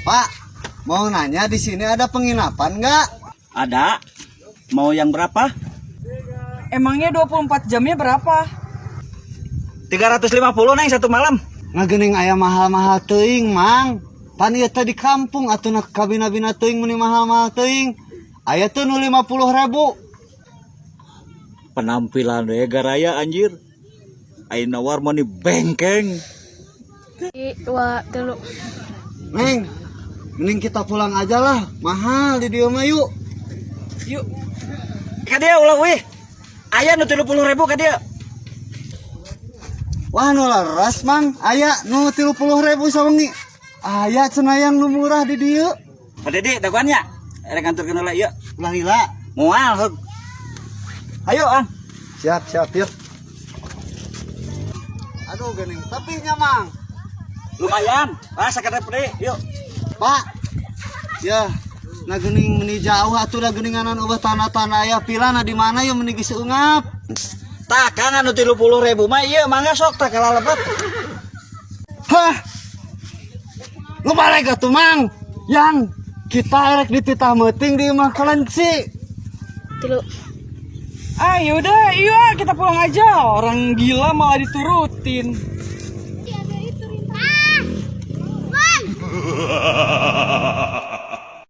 Pak, mau nanya, di sini ada penginapan nggak? Ada. Mau yang berapa? Emangnya 24 jamnya berapa? 350, Neng, satu malam. Nggak, geuning aya mahal-mahal teuing, Mang. Pan ieu teh di kampung atuh, nak kabina-bina teuing meni mahal-mahal teuing. Aya tuh nu 50 ribu. Penampilan we garaya, anjir. Aing nawar mani bengkeng. Dua, tilu. Neng, mending kita pulang aja lah. Mahal di dieu mah, yuk. Yuk. Ka dieu ulah wih. Aya nu 30 ribu, ka dieu. Wah, nu leres, Mang. Aya nu 30 ribu sawengi. Aya cenah yang nu murah di dieu. Pak Dedi, dagoan nya. Erek nganturkeun heula ieu. Ulah lila. Moal heug. Ayo ah. Siap, siap, yuk. Aduh, geuning tapi nya, Mang. Lumayan. Ah, sakedap deui. Yuk. Pak. Ya, nah geuning meni jauh atuh da geuninganan euweuh tanda-tanda, aya vilana di mana ya, meni geus eungap. Tah, Kang, anu 30 ribu mah ieu, mangga sok tah kalah lebet. Hah? Lu balik atuh, Mang. Yang kita erek dititah meuting di imah kelenci. Tilu. Ah, yaudah, iya, kita pulang aja. Orang gila malah diturutin. Ah! Bang!